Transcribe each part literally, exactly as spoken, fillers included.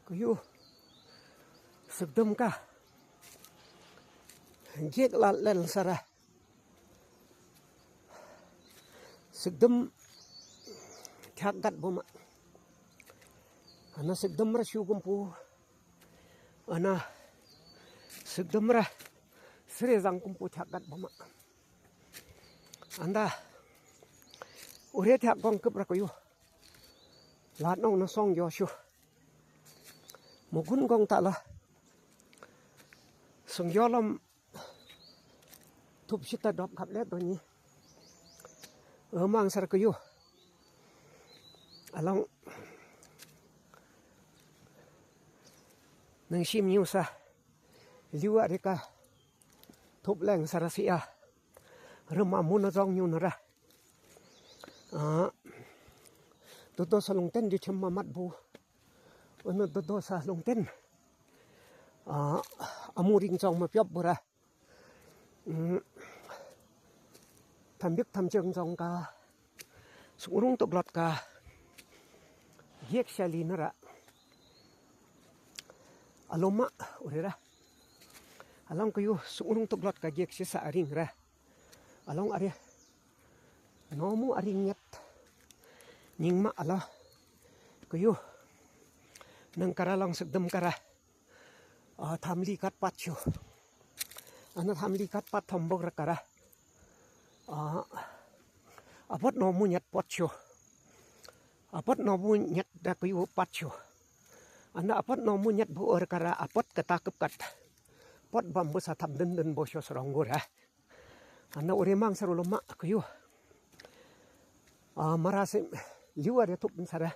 Kuyu. Sikdem ka. Gek la len sara. Sikdem. Tiak gat boma. Ana sikdem ra sugumpu. Ana sikdem ra sire zang kumpu tiak gat boma. Anda. Ure tiak gong kep ra kuyu. Lat nong na song yo shu. Mugun gong ta la. Song yo lom. Tup sita dop kap le doni. Emang sar kuyu. Along. Nang sim nyu sa. Liwa rika. Tup leng sara sia. Rema muna zong nyu nara. Ah, dodo sa lungten di chem mamat bu. Ono dodo sa lungten. Ah, amuring zong mapiop bura. Mm. Tambik tamjeng zong ka. Sungurung tuklot ka. Giek sali nara. Aloma urira. Along kuyu sungurung tuklot ka giek sisa aring ra. Along are. Nomu aring nyet. Nyingma ala. Kuyu. Nang kara long sikdem kara. Ah, thamli kat pat shu. Ana thamli kat pat thambok ra kara. Ah, apot nomu nyet pot shu. Apot nomu nyet da kuyu pat shu. Ana apot nomu nyet bu er kara apot kata kep kat. Pot bambu sa tham den den bo shu sarong gura. Ana ure mang saru loma kuyu. Ah, mara se liwa re tup sara.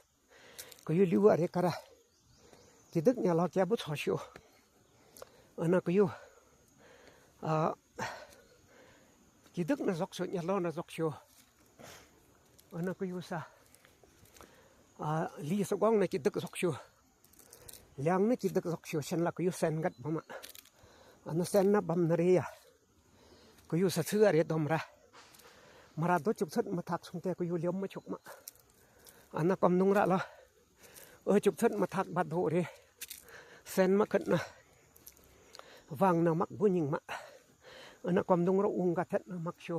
Kuyu liwa re kara. Kidik nya la kya bu cho shu. Ana kuyu. Ah, kidik na zok shu, nya lo na zok shu. Ana kuyu sa. Ah, li sa gong na kidik zok shu. Liang na kidik zok shu, sen la kuyu sen gat bama. Ana sen na bam na re ya. Kuyu sa sü are dom ra. Mara do chuk sat mathak sungte kuyu liom ma chuk ma. Ana kom nung ra la. O chuk sat mathak ba do re. Sen ma kat na. Wang na mak bunying ma. Ana kom nung ra ung ka tet na mak shu.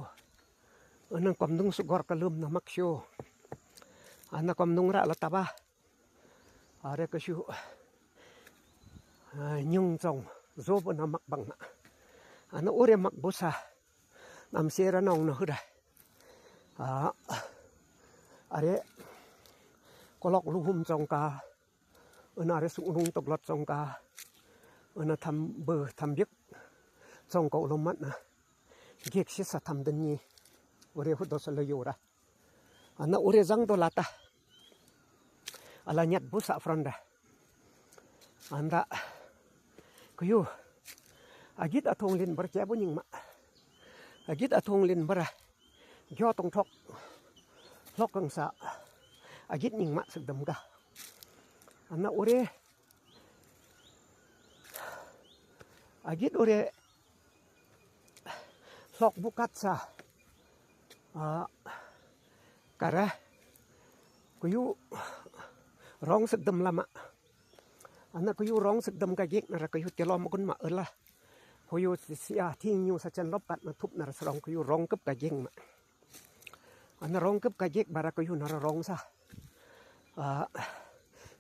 Ana kom nung sugor ka lum na mak shu. Ana kom nung ra la taba. Are ka shu, ah, nyung zong, zobo na mak bang na. Ana ure mak busa, nam sera nong na huda. Ah, are, kolok luhum zong ka, ana are sungrung toklot zong ka, ana tham be, tham bik, zong ka ulomat na. Gek sisa tham den ni, ure hudo sa lo yura. Ana ure zang do lata. Ala nyat busa fronda. Anda. Kuyu. Agit athong lin bar kya bu nying ma. Agit athong lin bar. Gyo tong thok. Lok kang sa. Agit nying ma sikdem ga. Ana ure. Agit ure. Lok bukat sa. Ah, kara. Kuyu rong sikdem lama. Ana kuyu rong sikdem ka gek nara kuyu telo magun ma ela. Kuyu si, si, ah, ting nyu sa chen lop kat na thup nara sa rong kuyu rong kep ka gek ma. Ana rong kep ka gek bara kuyu nara rong sa. Ah,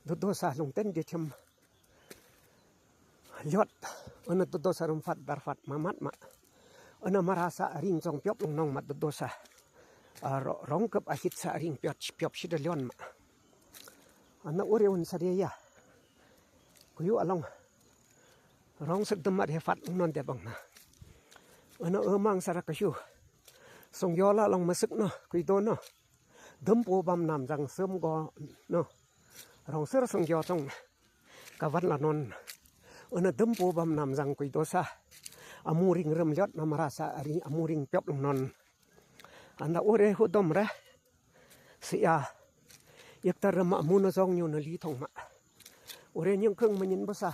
dodo sa lungten di chem. Liot, ana dodo sa rum fat dar fat mamat ma. Ana mara sa aring zong piop lung nong ma dodo sa. Ah, ro-, rong kep ahit sa aring piop, piop sida lion ma. Ana ure un sa de ya. Kuyu along. Rong sikdem ma de fat lung non de bang na. Ana emang sara kuyu. Song yola long masik no, kuyu do no. Dem po bam nam zang sem go no. Rong sir song yo zong. Kawan la non. Ana dem po bam nam zang kuyu do sa. Amuring rem liot na mara sa aring amuring piop lung non. Anda ure hudom ra. Sia. Yek ta rem amu na zong nyu na li thong ma. Ure nyung keng manyin busa.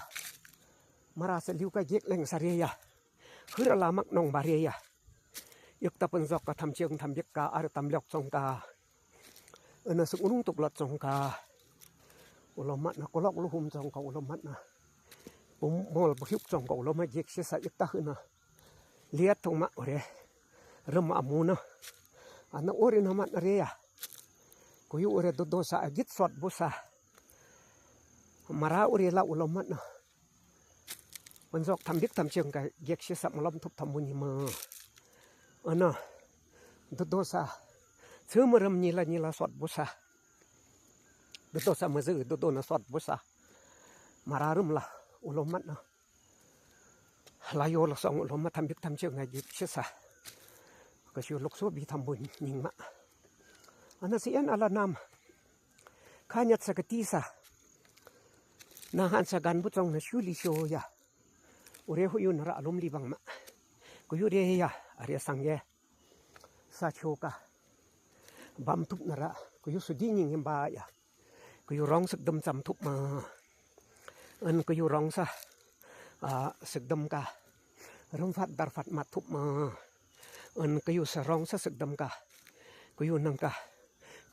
Mara sa liu ka gek leng sa re ya. Hura la mak nong ba re ya. Yek ta pun zok ka tham chiang tham bik ka ar tam liok zong ka. Ana suk unung tuk lot zong ka. Ulo matna kolok luhum zong ka ulo matna. Bum mol buhiuk zong ka ulo ma jek sisa ikta hina. Liat tong ma ure. Rem amu na. Ana ure na matna re ya. Kuyu ure dodo sa agit sot busa. Mara ure la ulo matna. Wenzok tambik tamcheng ka jek sisa malom tup tambuni ma. Ana. Dodo sa. Semerem nila nila sot busa. Dodo sa meze, dodo na sot busa. Mara rem la ulo matna. Layo la song ulo ma tambik tamcheng ka jek sisa. Kasiu lukso bi tambuni ma. Ana sien ala nam. Kanyat sa keti sa. Nahan sa gan butsong na suli sio ya. Ure huyu nara alum libang ma. Kuyu re ya, are sangye. Sa choka. Bam tup nara. Kuyu sudi nying ba ya. Kuyu rong sekdem cham tup ma. En kuyu rong sa. Ah, sekdem ka. Remfat darfat mat tup ma. En kuyu sa rong sa sekdem ka. Kuyu nang ka.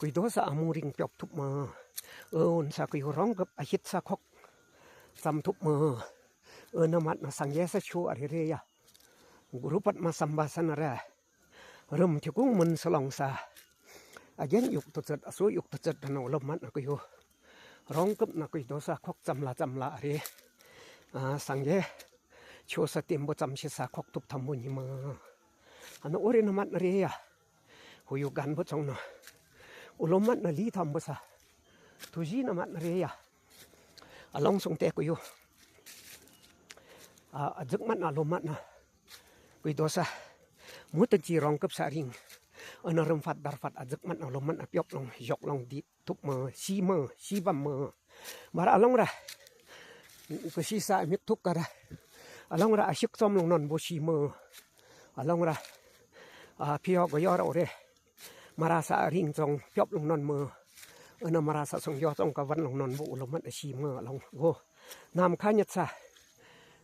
Kuyu dosa amuring piop tup ma. En sa kuyu rong gep ahit sa kok. Cham tup ma. En amat na sangye sa chu are re ya. Guru pat ma samba sa nara. Rum tikung mun selong sa. Agen yuk tucet, asu yuk tucet dan ulo matna kuyu. Rong kep na kuyu dosa kok chamla chamla are. Ah, sangye. Chu sa timbo cham sisa kok tup tambuni ma. Ana ure na matna re ya. Huyu gan butsong na. Ulo matna li tambo sa. Tuji na matna re ya. Along sung te kuyu. Ah, ajek matna lo matna. Kuyu dosa. Mutan chi rong kep sa ring. Ana remfat darfat ajek matna lo matna piop long, yok long di tup ma, si ma, si bam ma. Mara along ra. Kusi sa mit tup kara. Along ra asik som long non bo si ma. Along ra. Ah, pio go yor ure. Mara sa ring zong piop long non ma. Ana mara sa song yo zong ka van long non bo ulo matna si ma along. Go. Nam kanyat sa.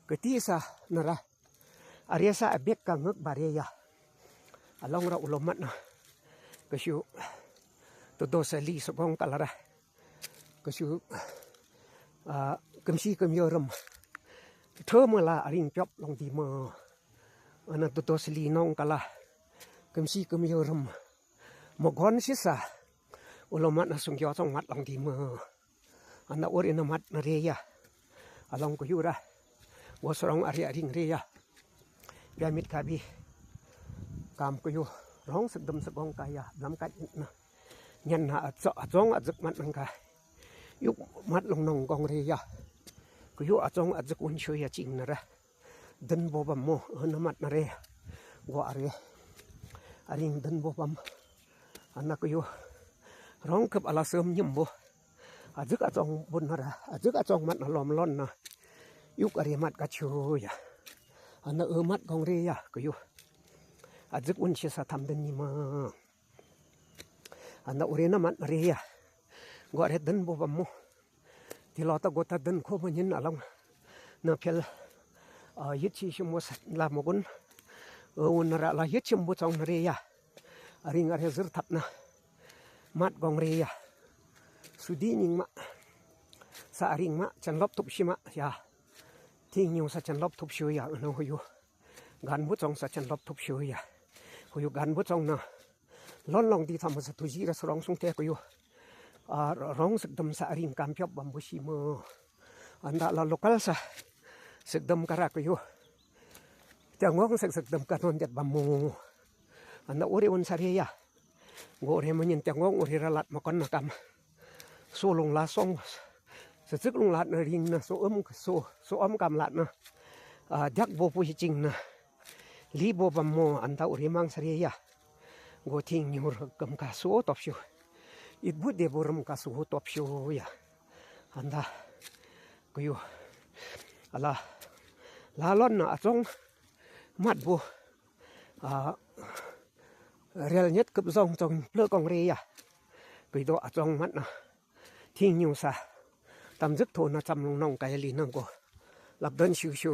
Keti sa nara. Are sa abek ka ngek bare ya. Along ra ulo matna. Kasiu. Todo sa li sogong kalara. Kasiu. Ah, kemsi kemyo rem. Themela aring piop long di ma. Ana todo sa li nong kala. Kemsi kemyo rem. Mogon sisa. Ulo matna sung yo zong mat long di ma. Ana ure na matna re ya. Along kuyu ra. Go serong are aring re ya. Pia mit kabi. Kam kuyu. Rong sekdem segong kaya. Blam kat na. Nyan na azo-, azong ajek mat nang ka. Yuk mat long nong gong re ya. Kuyu azong ajek un shu ya ching nara. Den bo bam mo, eh, na matna re. Go are. Aring den bo bam. Ana kuyu. Rong kep ala sem nyem bo. Ajek achong bun nara. Ajek achong matna lom lon na. Yuk are mat kachu ya. Ana e mat gong re ya kuyu. Ajek un sisa tam den ni ma. Ana ure na matna re ya. Go are den bo bam mo. Tilo ta go ta den ko manyin along. Na pel, ah, yit chi shimo sa la mogun. O, nara la yit chim butsong na re ya. Aring are zir tap na. Mat gong re ya. Sudi nying ma. Sa aring ma, chan lop tup shi ma ya. Ting nyu sa chan lop tup shu ya, ano huyu. Gan butsong sa chan lop tup shu ya. Huyu gan butsong na. Lon long di tam sa tuji ra serong sung te kuyu. Ah, rong sekdem sa aring kam piop bam bu si mo. Anda la lokal sa. Sekdem kara kuyu. Tiangong sek sekdem kanon jet bam mo. Anda ure un sa re ya. Go ure manyin tiangong ure ra lat makon na kam. So long la song. Sesek long lat na ring na so em so, so em kam lat na. Ah, jak bo pu hi ching na. Li bo bam mo anda ure mang sa re ya. Go ting nyur gam ka su top shu. It bu de bu ram ka su top shu ya. Anda. Kuyu. Ala. La lon na achong. Mat bu. A. Rel nyet kep zong chong ple kong re ya. Kuyu do achong mat na. Ting nyu sa. Tam zik tho na cham long nong ka ya li nang go. Lap don shu shu.